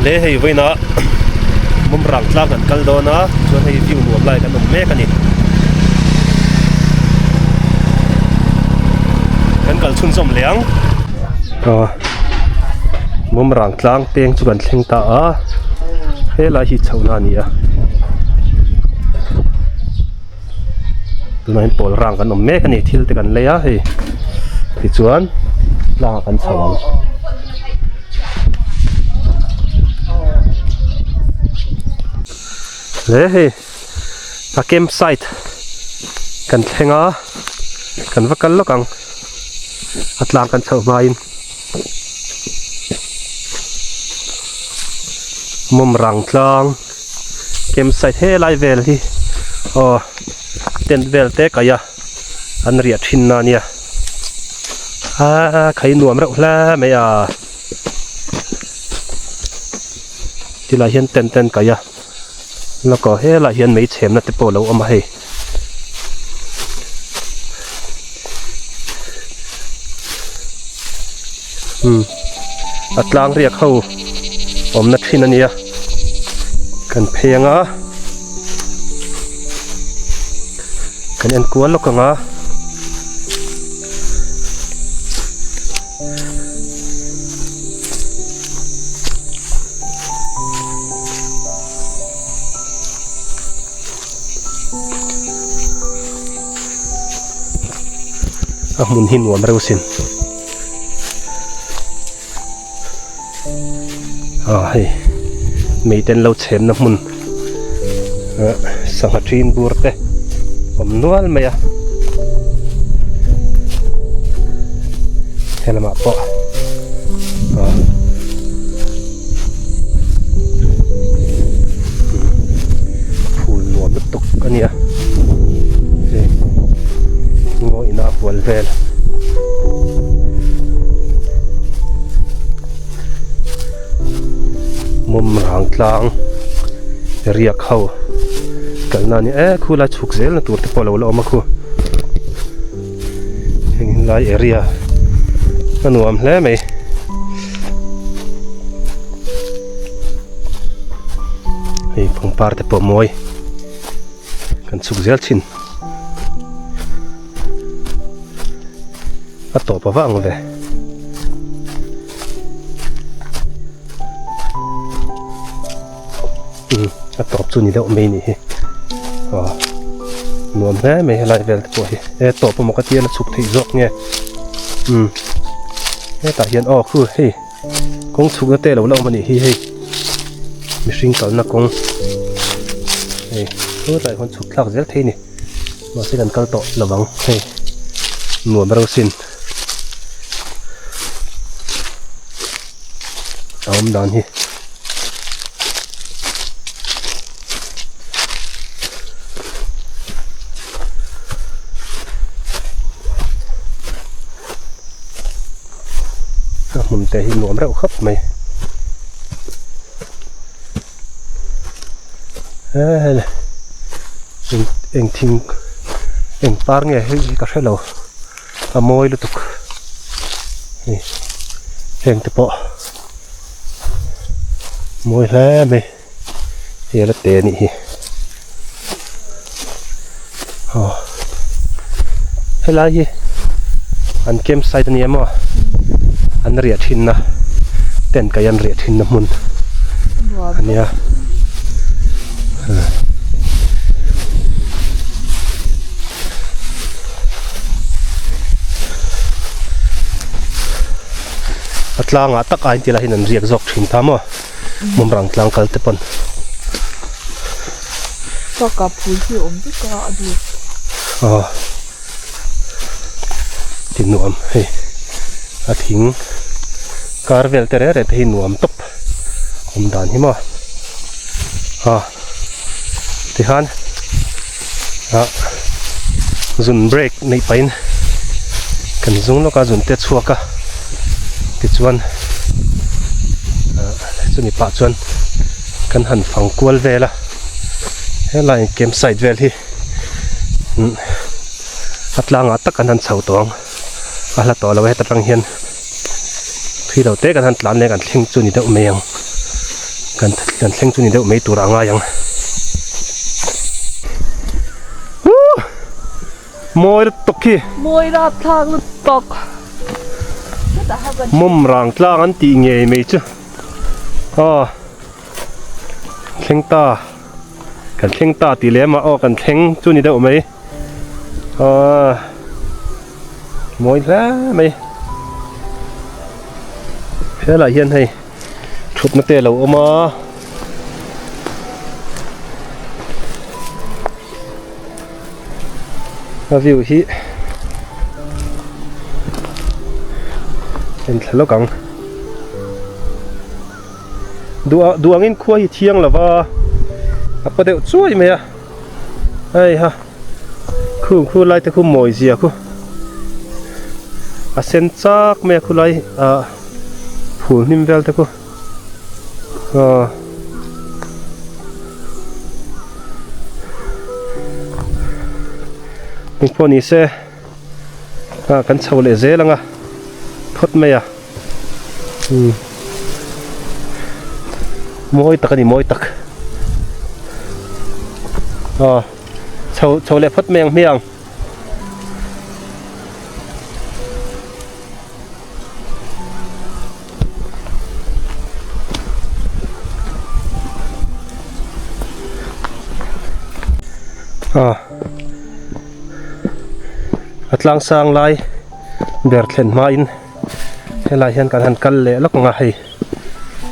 Le hei vawiinah Mawmrang tlang kan kal dawn a chuan hei view nuam lai kan awm mek a ni. Kan kal chhunzawm leh ang. Aw Mawmrang tlang peng chu kan thleng ta a helai hi chhohna a ni a. Tunah hian pawl rang kan awm mek a ni thil te kan lei a hei tichuan tlangah kan chho ang. Hle hei a camp site kan thleng a kan va kal lawk ang a tlang kan chhoh hmain mawmrang tlang. Camp site helai vel hi aw tent vel te kaih a an riah thin na ania aaa khai nuam reuh hle mai a tilai hian tent te an kaih a lawk aw helaiah hian mei chhemna te pawh a lo awm a hei. Umm a tlang riak ho awmna thin a nia kan phei anga kan en kual lawk ang a. A hmun hi nuam reuh sin. Ah hei mei te an lo chhem na hmun ah sangha ṭin bur te awm nual mai a helamah pawh ah. Phul nuam lutuk a nia hei ngaw ina hual vel mawm rang tlang riak ho kalna a ni e khu lai chhuk zel na tur te pawh a lo la awm a khu heng lai area a nuam hle mai. Hei pangpar te pawh mawi kan chhuk zel thin a tawp a vang ve um a tawp chu ni deuh mai ni hi aw nuam hle mai helai vel te pawh hi e tawp emaw ka tia la chhuk theih zawk nge um hetah hian aw khu hei kawng chhukna te alo la awm a nih hi hei mihring kalna kawng hei hetlai ah hian chhuk thlak zel thei a ni mahse kan kal tawh lo ang hei nuam reuh sin a awm dan hi. A hmun te hi nuam reuh khawp mai he eng eng thing eng par nge hei hi ka hrelo a mawi lutuk hei heng te pawh mawi hle mai hei a la te anih hi aw helai hi an camp site ania maw an riah thin na tent kaih an riah thin na hmun ania. A tlangah tak a inti lahin an riak zawk thin ta maw mawmrang tlang kal te pawn. Bakah phul hi a awm vek a a dur. Aw ti nuam hei a thing kar vel te reng reng te hi nuam tawp awm dan hi maw aw tikhan ah zun break neih pahin kan zung lawk a zun te a chhuak a tichuan ah chumi pah chuan kan han fang kual vel a helai camp site vel hi umm a tlangah tak an han chho tawh ang a hla tawh lo a heta tang hian thui lo te kan han tlan leh kan thleng chu ni deuh mai ang. Kan kan thleng chu ni deuh mai tur a ngai ang. Woo! Mawi lutuk khi. Mawi rapthlak lutuk. Mawm rang tlang an tih ngei mai chu. Aw. Thleng ta. Kan thleng ta tih lem a aw kan thleng chu ni deuh mai. Aw. Mawi hle mai. Helai hian hei thutna te a lo awm a. A view hi en thla lawk ang duh duh angin khua hi thiang lo va a paw deuh chuai mai a hei ha khung khu lai te khu mawi zia khu a sen chak mai a khulai ah phul hnim vel te khu aw. Eng pawh ni se ah kan chho leh zel ang a phawt mai a umm mawi tak a ni mawi tak aw chho chho leh phawt mai ang hmiang. A tlang sang lai ber thlen hmain helai hian kan han kal leh lawk ang a hei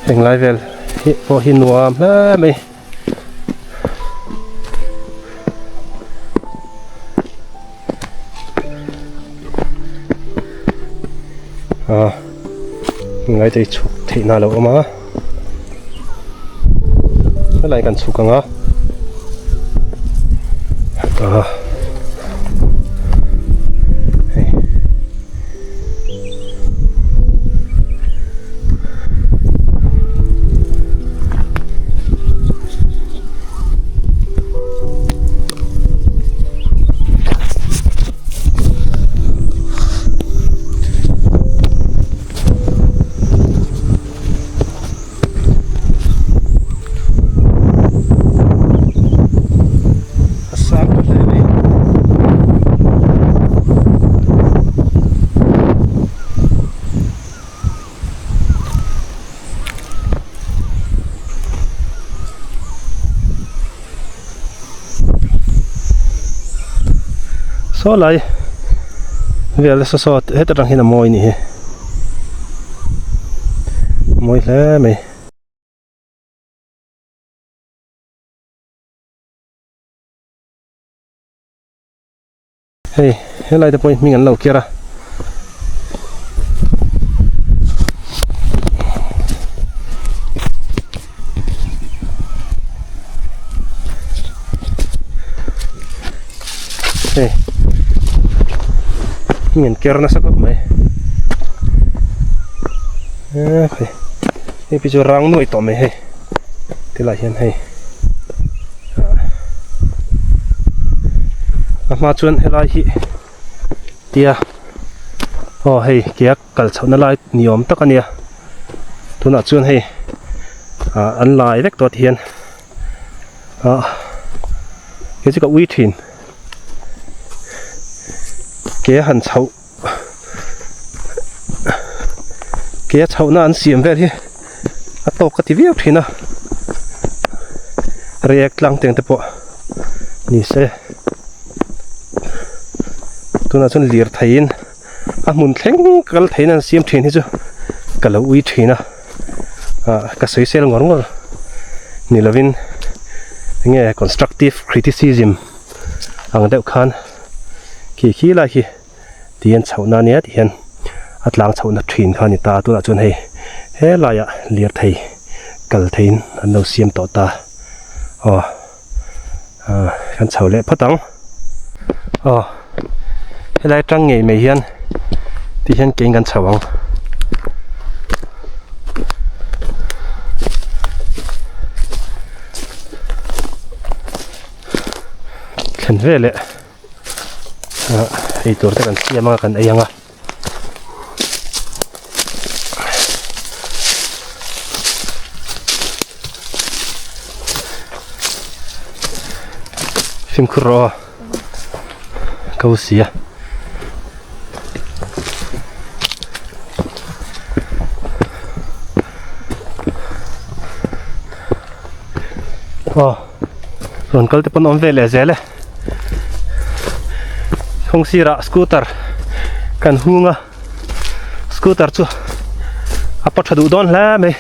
heng lai vel hi pawh hi nuam hle mai. A ngai te chhuk theih na a lo awm a helai kan chhuk ang a a hei. A sang ta hle mai. Saw lai vel nasa saw heta tang hian a mawi a nih hi mawi hle mai. Hei helai te pawh hi hming an lo ker a. Hei hming an ker nasa khawp mai. Hei hei pi chu rang nuai tawh mai hei tilai hian hei. A hma chuan helai hi tia aw hei ke a kal chhohna lai ni awm tak a nia tunah chuan hei ah an lai vek tawh tihian ah kei chu ka ui thin ke a han chhoh ke a chhohna an siam vel hi a tawk ka ti viau thin a reiek tlang teng te pawh ni se tunah chuan lir theiin a hmun thleng kal theiin an siam thin hi chu ka lo ui thin a ah ka sawi sel ngawr ngawr ni lovin enge constructive criticism ang deuh khan khi khi lai khi. Tihian chhohna ania tihian a tlang chhohna thin kha a ni ta a tunah chuan hei helaiah lirthei kal theiin an lo siam tawh ta aw ah kan chho leh phawt ang aw helai atang ngei mai hian tihian keiin kan chho ang. Thlen veleh. ah ei tur te kan siam a kan ei ang a. Fimkhur rawh aw. Ko sia. Aw rawn kal te pawn awm ve leh zel e. Kawng sirah scooter kan hung a scooter chu a pa tha duh dawn hle mai.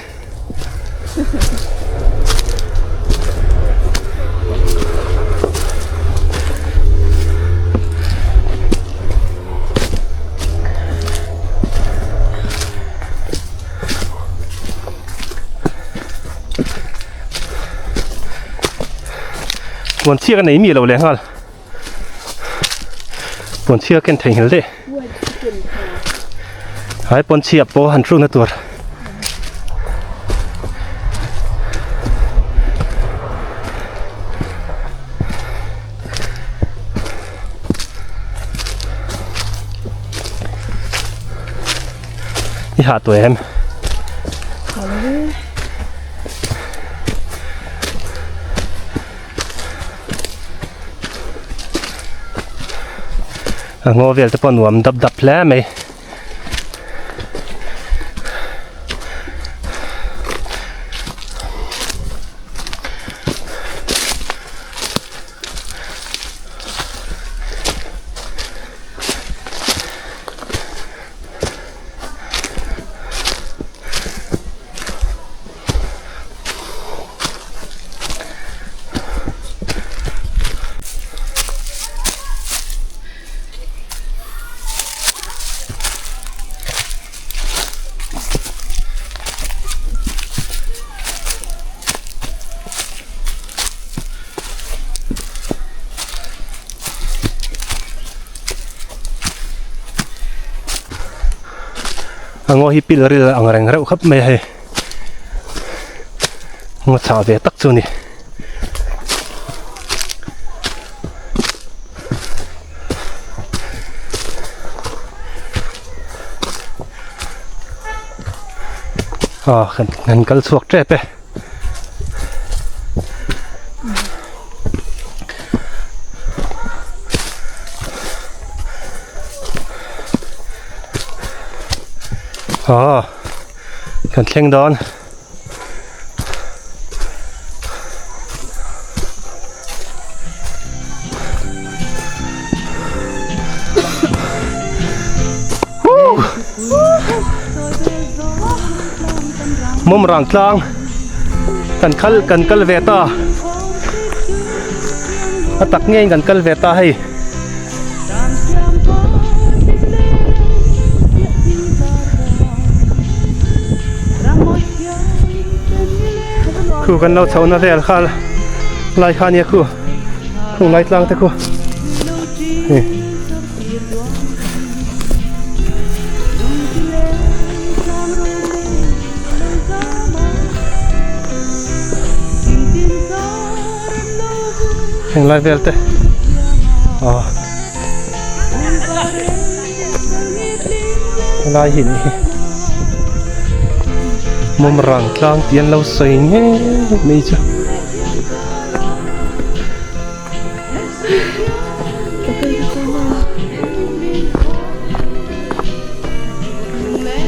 Puan chhia ka nei mi lo leh nghal puan chhia ken theihnghilh daih hai pawn chhia pawh han hrukna tur I hah tawh em? A ngaw vel te pawh nuam dap dap hle mai. A ngaw hi pil ril ang reng reuh khawp mai a hei ngaw chhah ve tak chu a ni. Aw kan kal chhuak tep e. Aw kan thleng dawn. Mawmrang tlang kan kal kan kal ve ta a tak ngeiin kan kal ve ta hei. Khu kan lo chho na vel kha lai kha nia khu khung lai tlang te khu hei heng lai vel te aw helai hi nih hi mawmrang tlang tih an lo sawi ngei mai chu.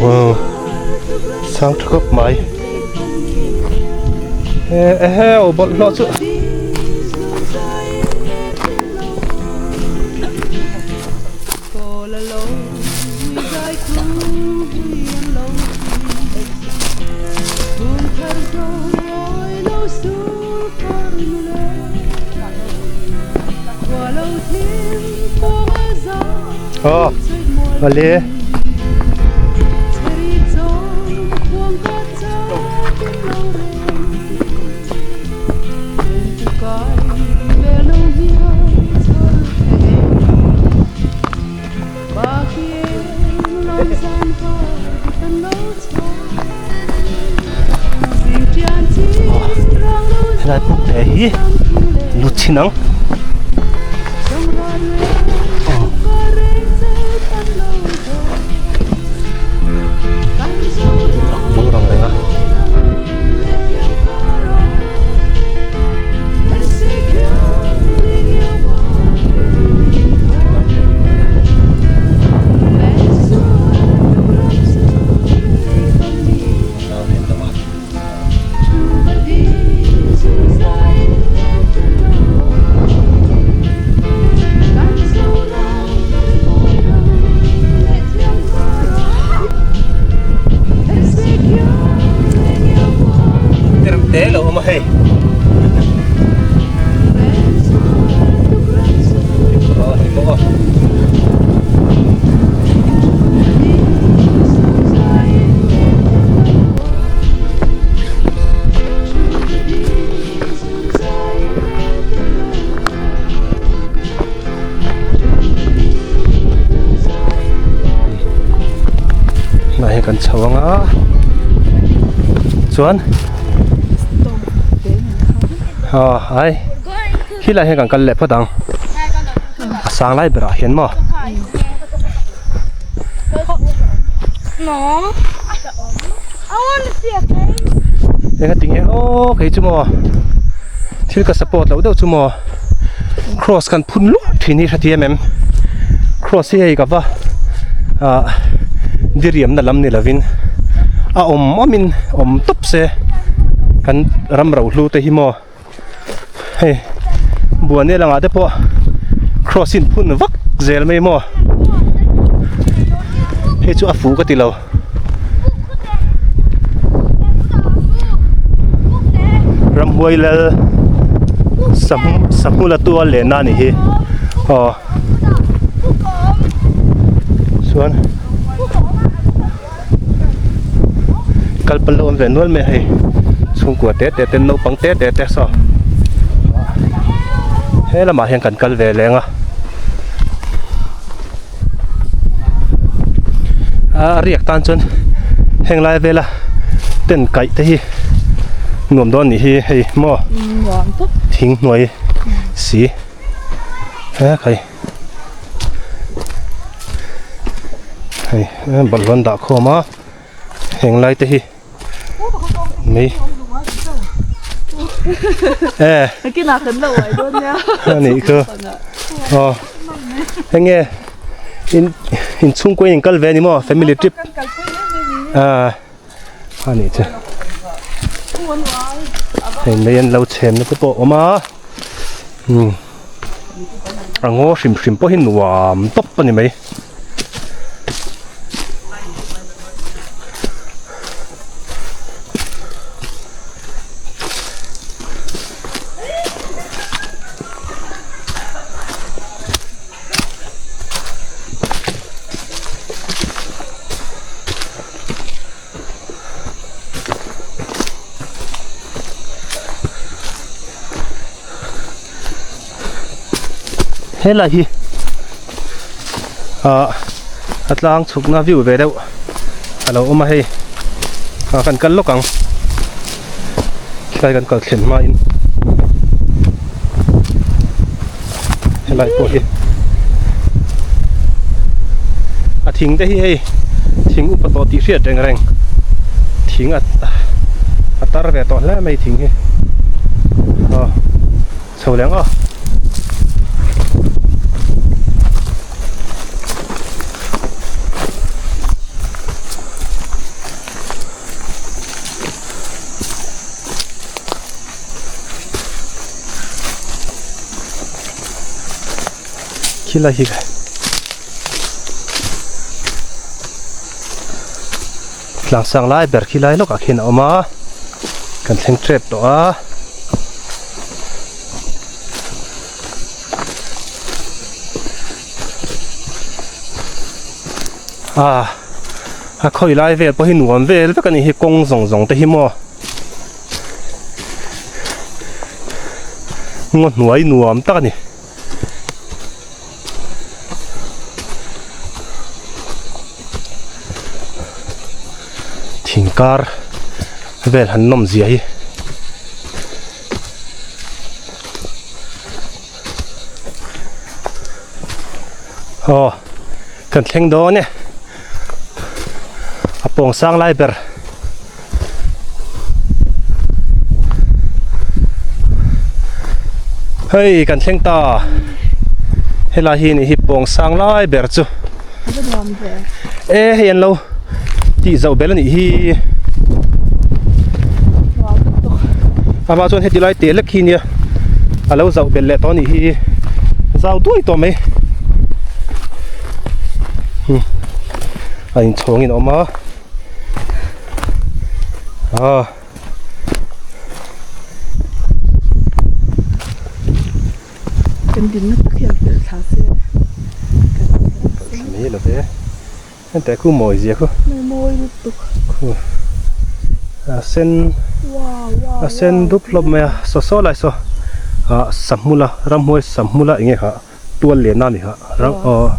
Wow sang tha khawp mai ehe aw bawlhhlawh chu. Aw vale. Helai puk te hi lut chhin ang. Bur ang reng a. te lo awm a hei. Hnah hi kan chho ang a chuan aw ai helai hian kan kal leh phawt ang a sang lai berah hian maw. Enga tinge aw kei chu maw thil ka support loh deuh chu maw cross kan phun luah thin hi hrethiam em cross hi hei ka va ah diriamna lam ni lovin a awm awmin awm tawp se kan ram rohlu te hi maw. Hei buan eng ah te pawh cross in phun vak zel mai maw hei chu a fuh ka ti lo ramhuai lal sahmula tual lenna a nih hi aw chuan. Kal pal lo awm ve nual mai a hei chhungkua te te te naupang te te te saw he lamah hian kan kal ve leng a a riak tan chuan heng lai vela tent kaih te hi nuam dawn nih hi hei maw thing hnuai si he khai. Hei bawlhhlawh an dah khawm a heng lai te hi mei e a nih chu aw eng nge in inchhungkaw in kal ve a ni maw family trip ah a nih chu hei mei an lo chhem na te pawh a awm a umm. A ngaw hrim hrim pawh hi nuam tawp a ni mai. Helai hi ah a tlang chhukna view ve deuh a lo awm a hei ah kan kal lawk ang helai kan kal thlen hmain helai pawh hi a thing te hi hei thing upa tawh tih hriat reng reng thing a a tar ve tawh hle mai thing hi aw chho leh ang aw. Khilai hi tlang sang lai ber khi lai lawkah khian a awm a kan thleng tep tawh a. Ah a khawi lai vel pawh hi nuam vel vek a ni hi kawng zawng zawng te hi maw. Ngaw hnuai nuam tak a ni. Thing kar vel han nawm zia hi. Aw kan thleng dawn e. A pawng sang lai ber. Hei kan thleng ta helai hi nih hi pawng sang lai ber chu e hei an lo tih zauh bel a nih hi amah chuan heti lai teh lek hi nia a lo zauh bel leh tawh a nih hi zau duai tawh mai a inchhawngin a awm a. Ah. Kan dinna tak hian pelh thla se kan Pelh thla mai lo ve. Henteh khu mawi zia khu. Mai mawi lutuk. Khu a sen a sen dup hlawp mai a saw saw lai saw ah sahmula ramhuai sahmula eng nge kha tual lenna a ni kha ram aw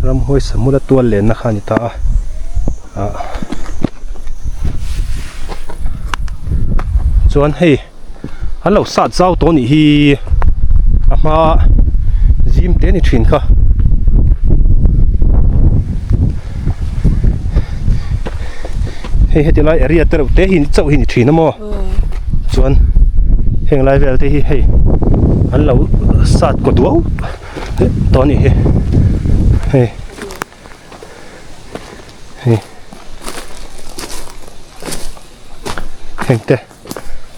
ramhuai sahmula tual lenna kha a ni ta a ah chuan hei an lo sat zau tawh a nih hi a hma zim te a ni thin kha. Hei heti lai area te reuh te hi chauh hi ni thin a maw chuan heng lai vel te hi hei an lo sat kaw duau tawh a nih hi hei hei heng te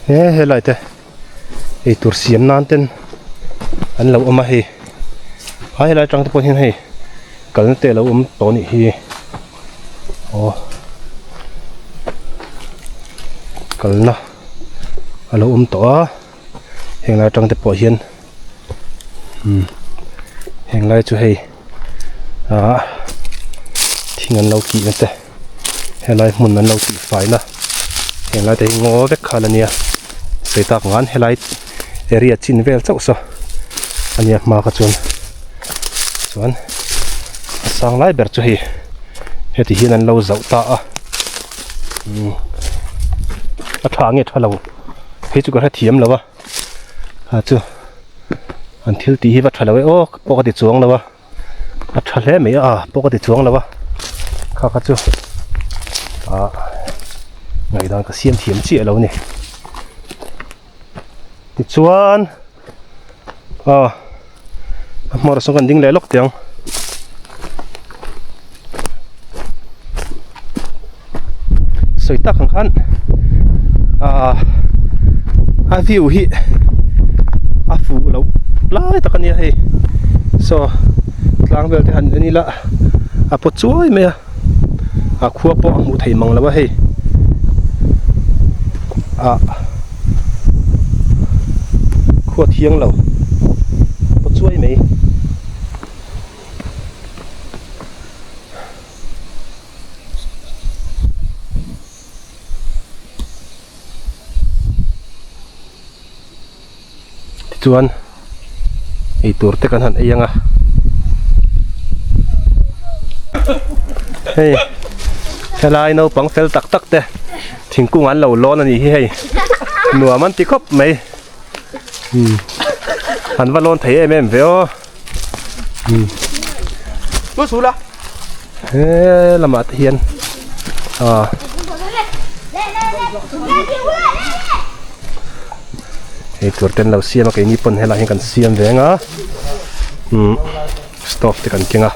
he helai te eitur siam nan ten an lo awm a hei a helai atang te pawh hian hei kalna te a lo awm tawh a nih hi aw kalna a lo awm tawh a heng lai atang te pawh hian umm heng lai chu hei ah thing an lo kih na te helai hmun an lo tih fai na heng lai te hi ngaw vek kha la nia sawi tak ang an helai area chin vel chauh saw ania hma kha chuan chuan a sang lai ber chu hei heti hian an lo zauh ta a umm a tha nge tha lo hei chu ka hrethiam lo a a chu an thil tih hi va tha lo e aw pawh ka ti chuang lo a a tha hle mai a pawh ka ti chuang lo a kha kha chu ah ngaihdan ka siam thiam chiah lo a ni tichuan aw a hmawr sawn kan ding leh lawk teh ang. Sawi tak ang khan ah a view hi a fuh loh lai tak a nia hei saw tlang vel te han en ila a paw chuai mai a a khua pawh a hmuh theih mang lo a hei ah khua thiang lo a paw chuai mai. Tichuan eitur te kan han ei ang a hei helai naupang fel tak tak te thingkung an lo lawn a nih hi hei nuam an ti khawp mai umm an va lawn thei em em ve aw umm he lamah te hian ah Ei tur te an lo siam a keini pawn helaiah hian kan siam ve ang a umm stove te kan keng a.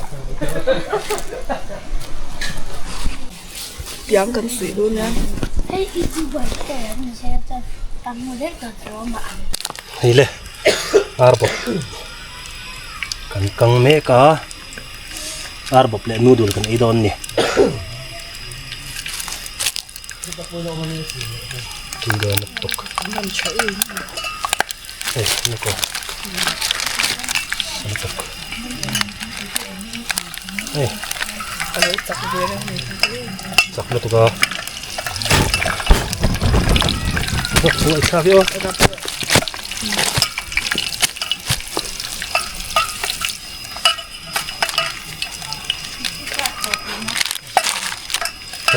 Tiang kan suih dawn nia. Hei le ar bawp kan kang mek a ar bawp leh noodle kan ei dawn a ni. Chak lutuk a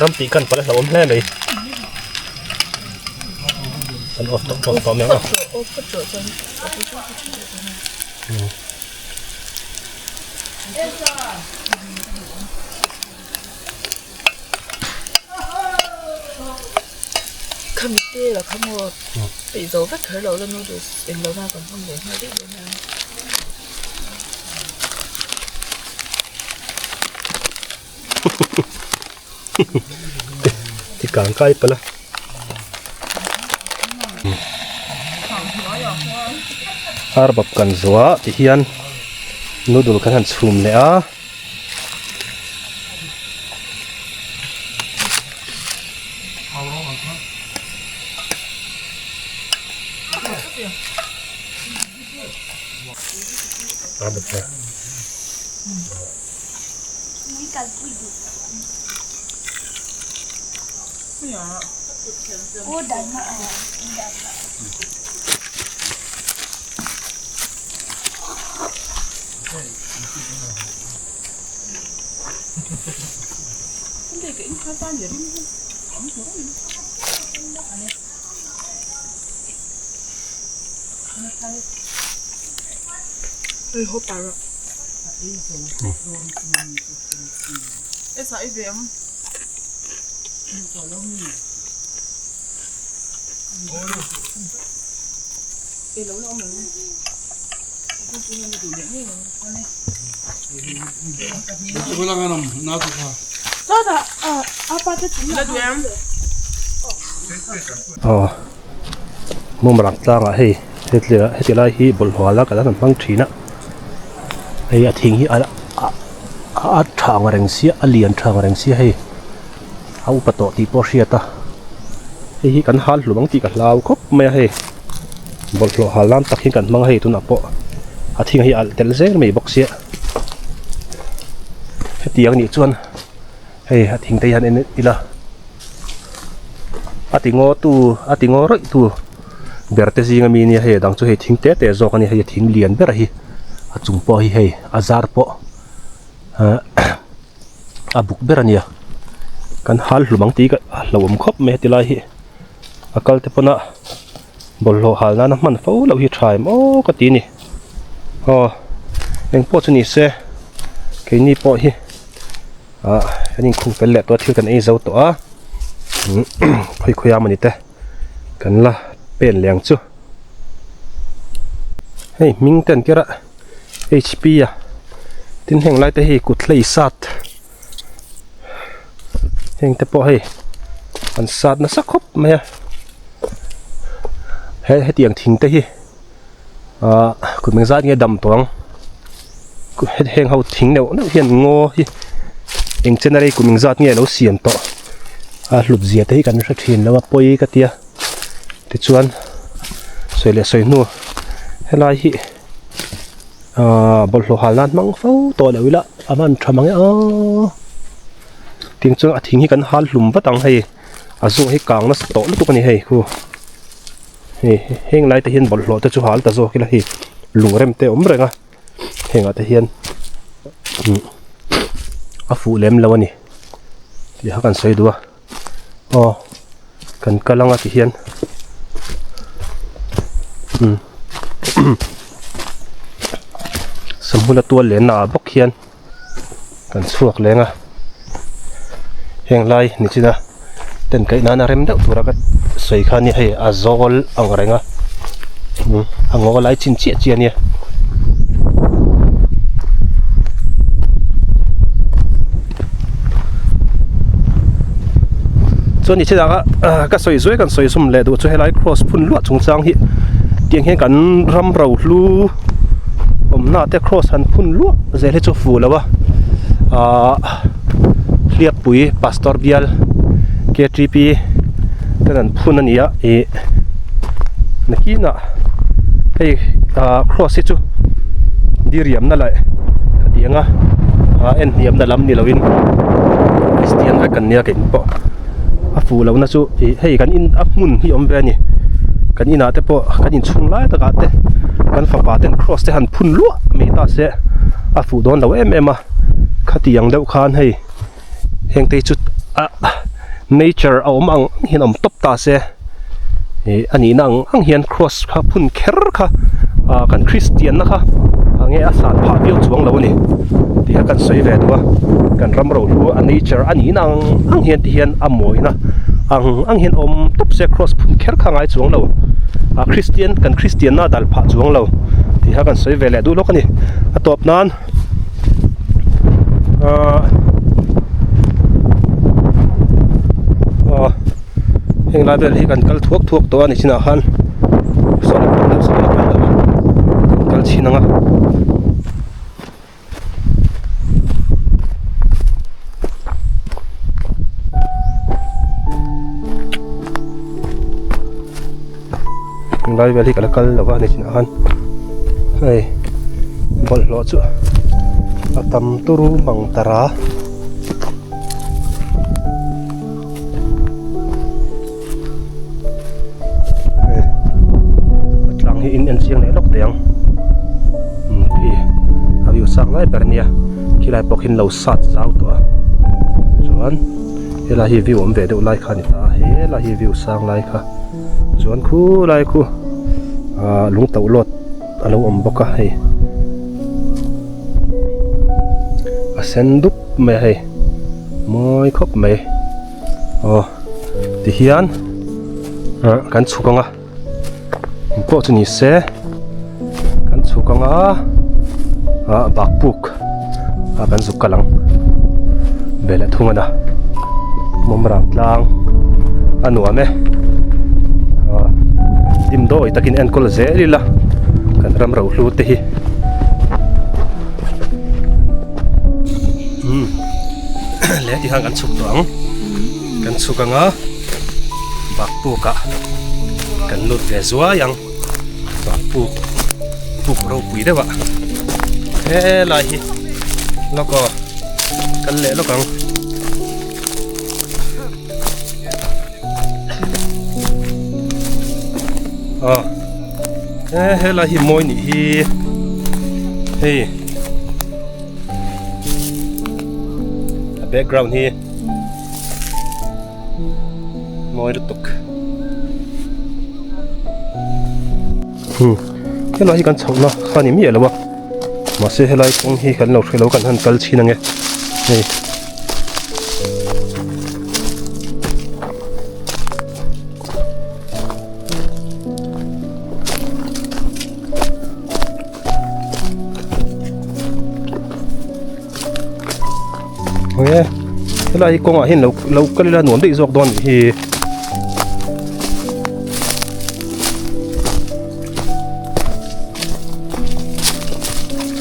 Ram tih khan pal a hlauhawm hle mai. An off tawh tawh tawh mai ang a. Khami te la kha maw peih zo vek kher lo la noodles englo na kan hmang leh nghal daih dawn a. Ti kang kai palh a. Arbap kan zuah ti hian noodle kan han chhum leh a. Aw mumrang tlangah hei heti lai hi bawlhhlawh la kan hmang thin a hei a thing hi a a tha ang reng sia a lian tha ang reng sia hei a upa tawh tih pawh a hriat a hei hi kan hal hlum ang tih ka hlau khawp mai a hei bawlhhlawh hal nan tak hi kan hmang a hei tunah pawh a thing hi a alh tel zel mai bawk sia hetiang nih chuan hei a thing te hian en ila a ti ngaw tu a ti ngaw rawih tu ber te zing ami nia hei a dang chu hei thing te te zawk a ni hei a thing lian ber hi a chung pawh hi hei a zar pawh ah a buk ber a nia kan hal hlum ang tih ka hlauhawm khawp mai heti lai hi a kal te pawn a bawlhhlawh hal nana hman fo loh hi tha em aw ka ti a ni aw engpawh chu ni se keini pawh hi ah kan inkhung fel leh tawh a thil kan ei zo tawh a khawi khawi a mawni te kan la pen leh ang chu hei hming te an ker a hp a tin heng lai te hi kut hlei sat heng te pawh hei an sat nasa khawp mai a he hetiang thing te hi ah kum engzat nge dam tawh ang heng ho thing neuh neuh hian ngaw hi eng chen a rei kum engzat nge alo siam tawh a hlut zia te hi kan hre thin lo a pawi ka tia tichuan sawi leh sawi hnu helai hi ahh bawlhhlawh hal nan hmang fo tawh loh ila a van tha mang e aw tiang chuan a thing hi kan hal hlum vat ang hei a zung hi kang nasa tawh lutuk a ni hei khu hei heng lai te hian bawlhhlawh te chu hal ta zawk ila hei lung rem te a awm reng a hengah te hian a fuh lem lo a ni tih kha kan sawi duh a aw kan kal anga ti hian umm sahmuna tual lenna ah bawk hian kan chhuak leng a heng lai nichina ten kaih nana rem deuh tura ka sawi kha nia hei a zawl ang reng a umm a ngaw lai chin chiah chiah a nia. Chuan ni thil anga ka sawi zuai kan sawi zawm leh duh chu helai cross phun luah chungchang hi tiang hian kan ram rohlu awmna te cross han phun luah zel hi chu fuh lo a ahh hliappui pastor bial ktp ten an phun a ni a ih nakinah hei ah cross hi chu diriamna leh a ti ang a ah en hniamna lam ni lovin Christian vek kan nia keini pawh a fuh lohna chu ih hei kan in a hmun hi a awm ve a ni kan inah te pawh kan inchhung lai takah te kan fapa ten cross te han phun luah mai ta se a fuh dawn lo em em a khatiang deuh khan hei heng te hi chu ah nature a awm ang ang hian a awm tawp ta se ih a nihna ang ang hian cross kha phun kher kha ah kan christian na kha ah nge a san phah viau chuang lo a ni tih kha kan sawi ve duh a kan ram ro hlu a nature a nihna ang ang hian ti hian a mawina ang ang hian awm tawp se cross phun kher kha ngai chuang lo ah christian kan christian na dal phah chuang lo tih kha kan sawi ve leh duh lawk a ni a tawp nan. Ahh aw heng lai vel hi kan kal thuak thuak tawh a ni chinah khan saw la kal deuh saw la kal deuh a kan kal chhin ang a. Heng lai vel hi ka la kal lo a ni chinah khan hei. Bawlhhlawh chu a tam turu mang ta ra. A tlang hi in en chiang leh lawk teh ang khi a view sang lai ber ania khilai pawh khi an lo sat zau tawh a chuan helai hi view awm ve deuh lai kha a ni ta a helai hi view sang lai kha chuan khulai khu ah lung tauh lawt a lo awm bawk a hei a sen dup mai a hei mawi khawp mai aw tihian ah kan chhuk ang a engpawh chu ni se kan chhuk ang a ah bakpuk ah kan zuk kal ang ve leh thung a na mawmrang tlang a nuam e ah dimdawi takin enkawl zel ila kan ram rohlu te hi umm leh tihian kan chhuk tawh ang kan chhuk ang a bakpuk ah kan lut ve zuai ang bakpuk puk ropui deuh ah helai hi lawk aw kal leh lawk ang. Aw he helai hi mawi nih hi hei a background hi mawi lutuk hmm helai hi kan chhohna kha ni miah lo a mahse helai kawng hi kan lo hre lo kan han kal chhin ange hei. Eng helai hi kawngah hian lo lo kal ila nuam daih zawk dawn anih hi.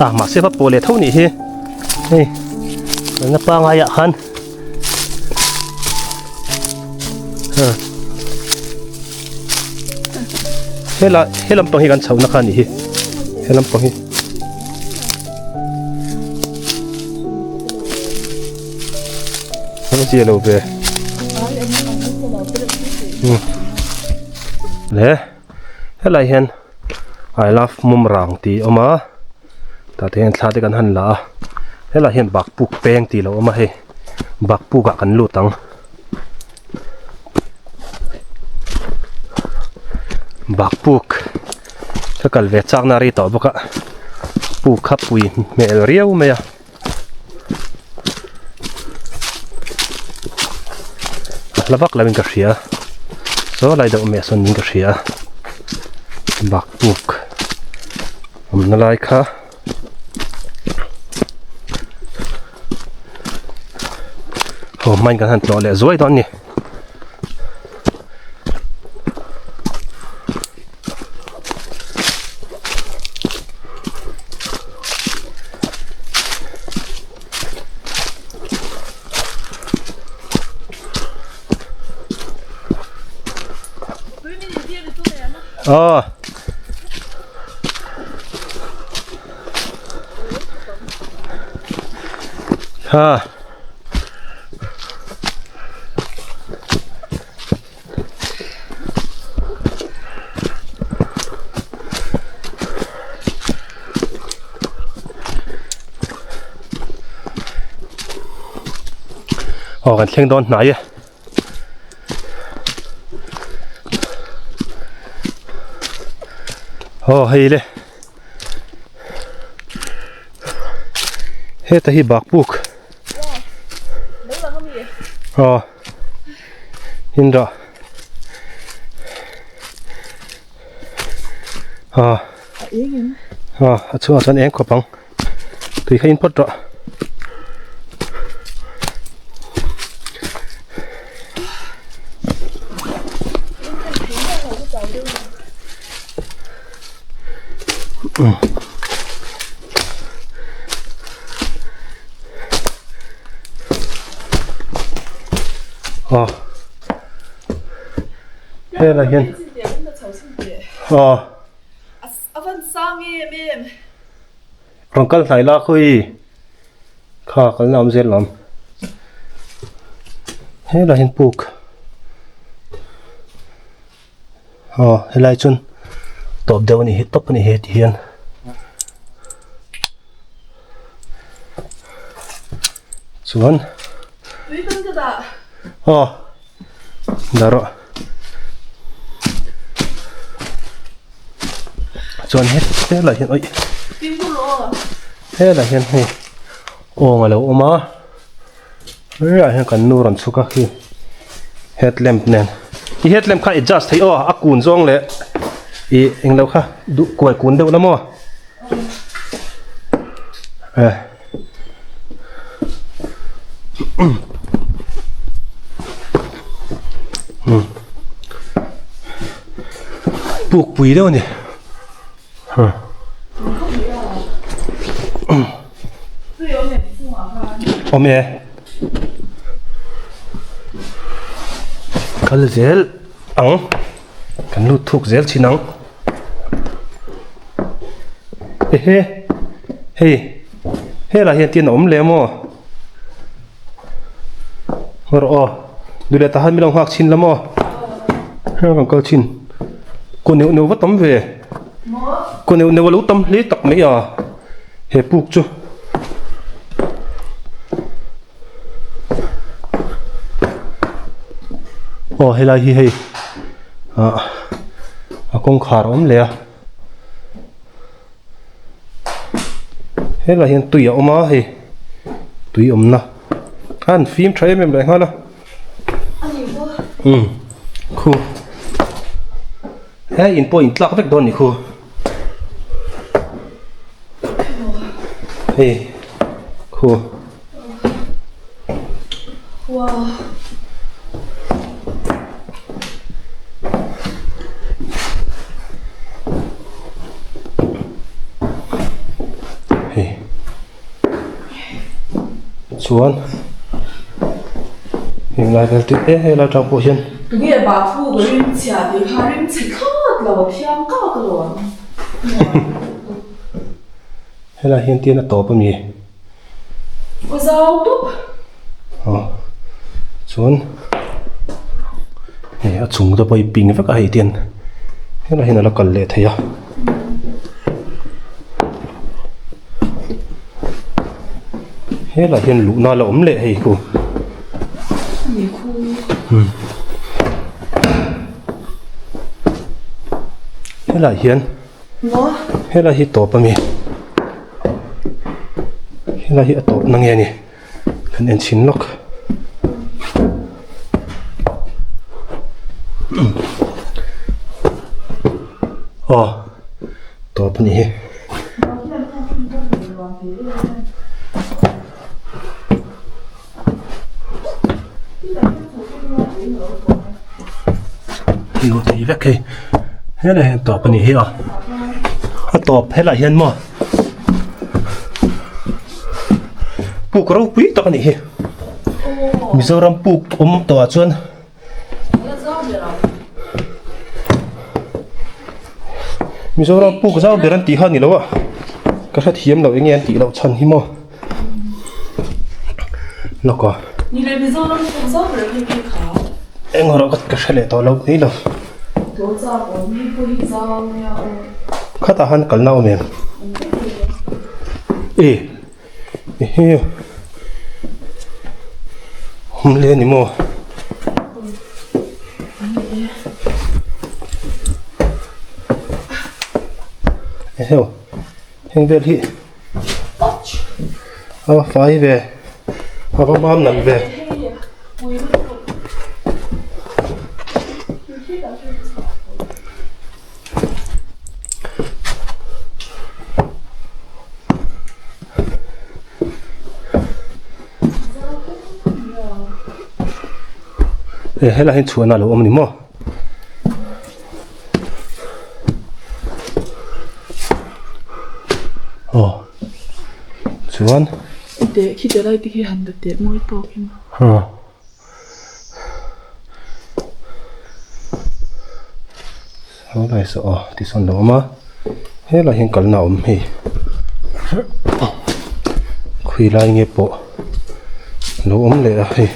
Ah mahse va pawh leh tho anih hi hei kalna pangai ah khan Hela he lampang hi kan chhohna kha a nih hi he lampang hi. An zia lo ve. Le helai hian I love mumrang tih a awm a tah te hian thla te kan han la a helai hian bakpuk peng tih a lo awm a hei bakpuk ah kan lut ang. Bakpuk ka kal ve chak na rei tawh bawk a puk kha pui hmel riau mai a. A hla vak lo in ka hria saw lai deuh mai ah sawn in ka hria bakpuk awmna lai kha. Aw hmain kan han tlawh leh zuai dawn a ni. Aw. Ha. Aw kan thleng dawn hnai e. Aw hei le heta hi bakpuk aw in rawh aw aw a chhungah chuan eng khawp ang. Tui kha in phawt rawh. Aw. Helai hian. Aw. A van sang em em. Rawn kal hnai la khawi kha kalna awm zel lawm helai hian puk aw helai chuan tawp deuh a ni hi tawp a ni hi ti hian. Chuan aw dah rawh chuan he helai hian awi helai hian hei awng a lo awm a heriah hian kan nu rawn chhuk a khi headlamp nen i headlamp kha adjust theih aw a kun zawng leh ih englo kha duh kuai kun deuh la maw. Eh. Hmm. Puk pui deuh ni. Hmm. Awm e. Kal zel ang. Kan lut thuk zel thin ang. Ehe hei helai hian tin a awm leh maw haw rawh aw duh leh tahan min lo nghak chhin la maw heng kan kal chhin kaw neuh neuh va tam ve kaw neuh neuh a lo tam hle tak mai a he puk chu. Aw helai hi hei ah a kawngkhar a awm leh a helai hian tui a awm a hei tui awmna a han fim tha em em leh nghal a umm khu he in pawh in tlak vek dawn a ni khu hei khu. Hei chuan heng lai vel te e helai atang pawh hian. Tunge bathroom ka rim chhia tih kha rim chhe thlawt lo a thiang kak alawm. Helai hian tian a tawp a mi. Aw zau tawp. Aw chuan hei a chung te pawh hi ping vek a hei tian helai hian a la kal leh thei a. Helai hian luhna a la awm leh hei khu. Helai hian. Helai hi tawp a mi helai hi a tawp na nge ni kan en chhin lawk aw tawp a ni hi. Hei thei vek hei helai hian tawp a ni hi a a tawp helai hian maw puk ropui tak a ni hi Mizoram puk awm tawh ah chuan Mizoram puk zau ber an tih kha a ni lo a ka hrethiam lo eng nge an tih loh chhan hi maw. Lawk a. Ni le Mizoram pawh zau ber hi khi kha. Eng erawh ka ka hre leh tawh lo mai lo. Tlo chak awm hi pawh hi zau nia aw. Khatah khan kalna awm em? E ehe awm le ni maw? Eheu heng vel hi. A va fai ve a va mam nalh ve. Helai hi chhuahna a lo awm a ni maw. Aw chuan Teh khi te lai te khi han la teh mawi tawk in. Ha. Saw lai saw aw ti sawn lo awm a helai hian kalna a awm hei. Khawi lai nge pawh lo awm leh a hei.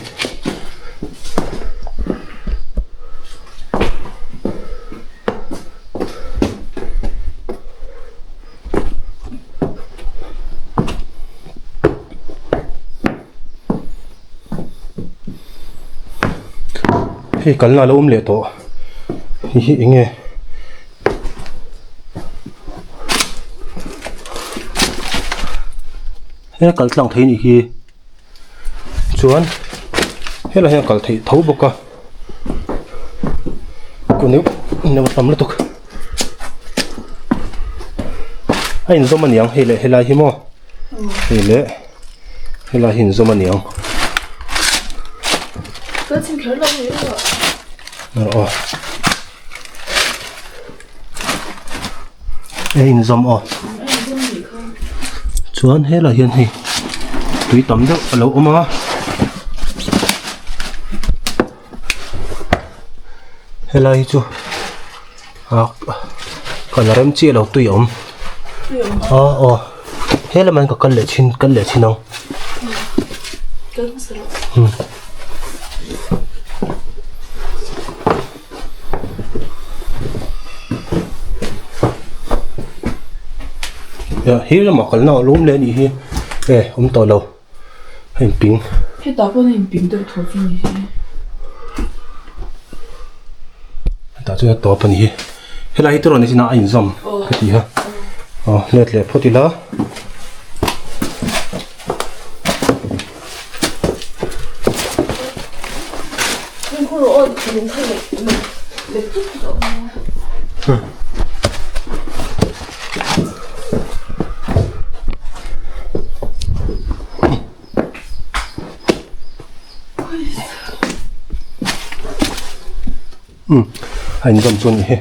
Hei kalna a lo awm leh tawh hei hi eng nge. He kal tlang thei nih hi chuan helai hian kal theih tho bawk a kaw neuh neuh a tam lutuk a inzawm a niang hei leh helai hi maw hei leh helai hi inzawm a niang. Aw. A inzawm aw chuan helaiah hian hei tui tam deuh a lo awm a helai hi chu ah kal a rem chiah lo tui a awm aw aw helamah hian ka kal leh thin kal leh thin ang. Hi lamah kalna a lawm leh a nih hi e awm tawh lo a inping. Hetah pawh a inping deuh tho chu ni hi. Hetah chuan a tawp a ni hi. Helai hi turawn ni chinah a inzawm ka ti a. Aw let leh phawt ila. Umm a inzawm chu a nih hi.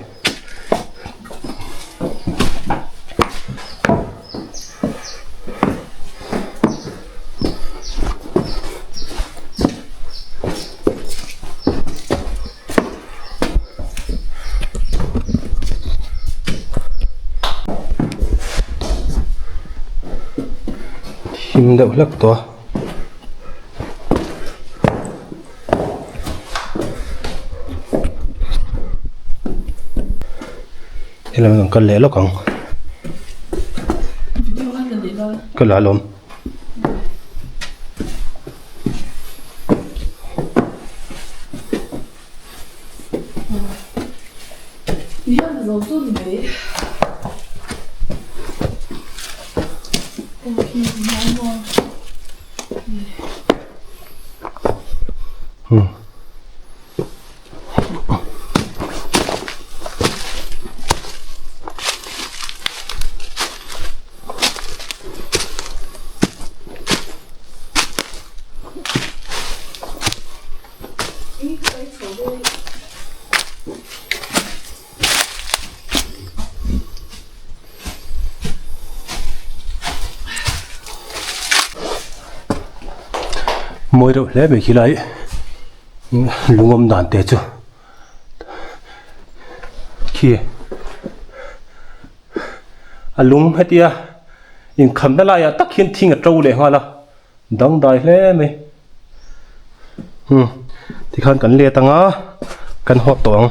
Thim deuh hlek tawh a. Helai kan kal leh lawk ang. Ka la alawm. Mawi deuh hle mai khi lai lungawm dan te chu khi a lung hetia inkhamna laiah tak hian thing a to leh nghal a dangdai hle mai umm tikhan kan let ang a kan haw tawh ang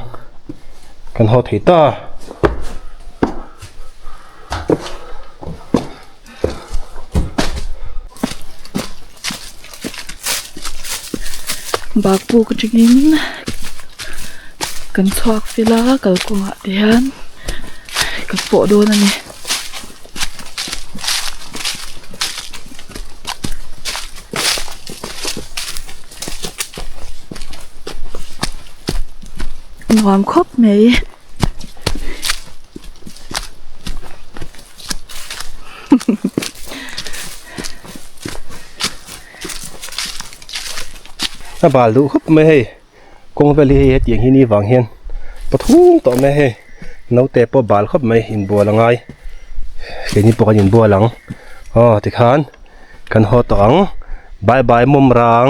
kan haw thei ta. Bakpuk atangin kan chhuak fel a kalkawngah te hian ka pawh dawn a ni. Nuam khawp mai. A bal duh khawp mai hei kawng vel hi hei hetiang hi ni vang hian pathum tawh mai hei naute pawh bal khawp mai inbual a ngai keini pawh kan inbual ang aw tikhan kan haw tawh ang bye bye mawmrang.